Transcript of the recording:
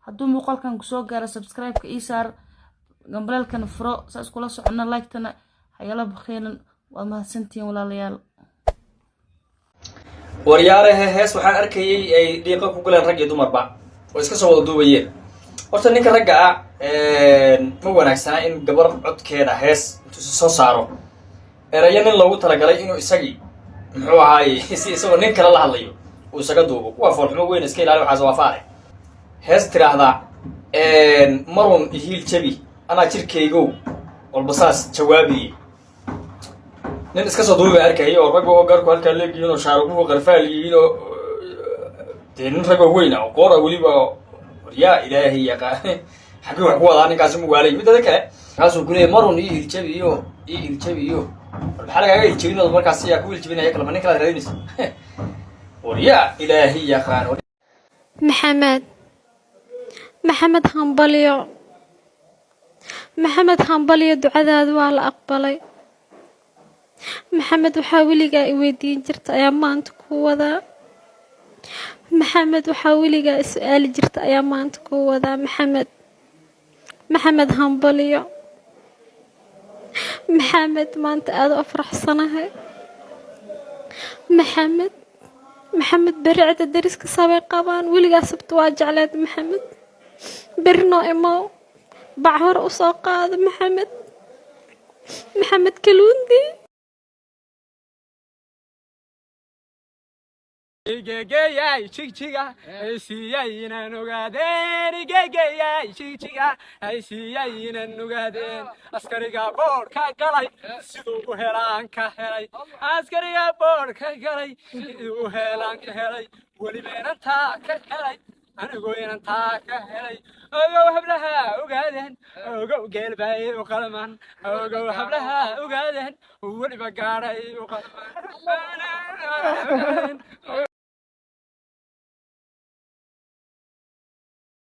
Hadduu muuqaalkan kusoo gaaro, subscribe-ka ii saar, gambaleelkana furo, saas kula socona, like-tana hayala bakhiilan. Waa mahadsantihiin, walaalayaal. Waryaarahe, hees waxaan arkayay ay dhiiqa ku galeen rag iyo dumarba oo iska soo wada duubayeen. Horta ninka ragga ah ma wanaagsana in gabar codkeeda hees intuu soo saaro, erayo nin loogu talagalay inuu isagii, muxuu ahaaye, si isagoo nin kale la hadlayo uu isaga duubo. Waa foolxumo weyn, iska ilaali waxaas. Waa faare hees tiraahdaa "Marun ihiil jabi anaa jirkaygow walba saas jawaabiye". Nin iska soo duubi baa arkayay oo rag oo garku halkaa leegyihiin oo shaarubuhu qarfaal yihiin oo dee nin ragoo weyn ah oo qoora weliba. Waryaa, Ilaahay yaqaan xaggii wax ku wadaa ninkaasi, mugaalay. Midada kale kaasuu kuleeyay "Marun ii hiljabiyo, ii hiljabiyo". War, maxaa lagaaga hiljabin? Markaas yaa ku hiljabinaya kalama nin kalaad raadinaysa? Waryaa, Ilaahay yaqaan. Maxamed, Maxamed, hambalyo. Maxamed, hambalyo, ducadaadu waa la aqbalay. Maxamed, waxaa weligaa i weydiin jirta ayaa maanta kuu wadaa. Maxamed, waxaa weligaa i su-aali jirta ayaa maanta kuu wadaa. Maxamed, Maxamed, hambalyo. Maxamed, maanta aada u faraxsanahay. Maxamed, Maxamed, berri cidda dariska sabay qabaan. Weligaa sabta waa jecleed. Maxamed, berri noo imow, bac hore usoo qaado. Maxamed, Maxamed kaluundi. Igegeyay Jigjiga ay siiyaynan ogaadeen, igegeyay Jigjiga ay siiyaynan ogaadeen. Askariga boodhka galay siduu u helaan ka helay, askariga boodhka galay siduu u helaan ka helay, weliba inantaa ka helay, anigoo inantaa ka helay. Ogow hablaha ogaadeen, ogow geelbay u qalman, ogow hablaha ogaadeen, weliba gaadhay u qalman.